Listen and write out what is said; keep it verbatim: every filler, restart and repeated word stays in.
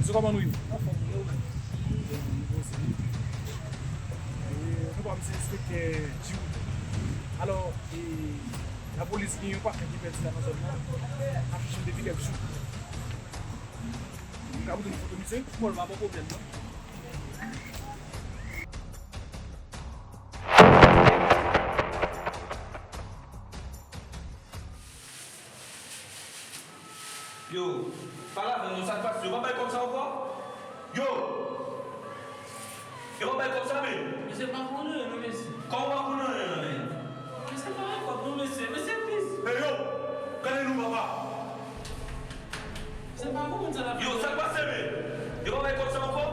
Mesye, kòman nou ye? Anfòm, wi, wi. Nou poze. E, nou pa, m se enspektè Djou. Alò, e, lapolis gen yon patnè ki pèdi la nan zòn nan. N ap chèche l depi kèk jou. Nou ka pote yon foto misye? Bon, pa gen pwoblèm, non. Yo, pale avè m non, sa k pase? Yo pa bay kòb sa ankò? Yo! Yo pa bay kòb sa, men? Mesye, pa konn anyen non, mesye. Kòman w pa konn anyen, men? Mesye, pa bay kòb non, mesye. Mesye, plis. Hey, yo! Gade nou, papa! Mesye, pa konprann sa l ap fè. Yo, sa k pase, men? Yo pa bay kòb sa ankò?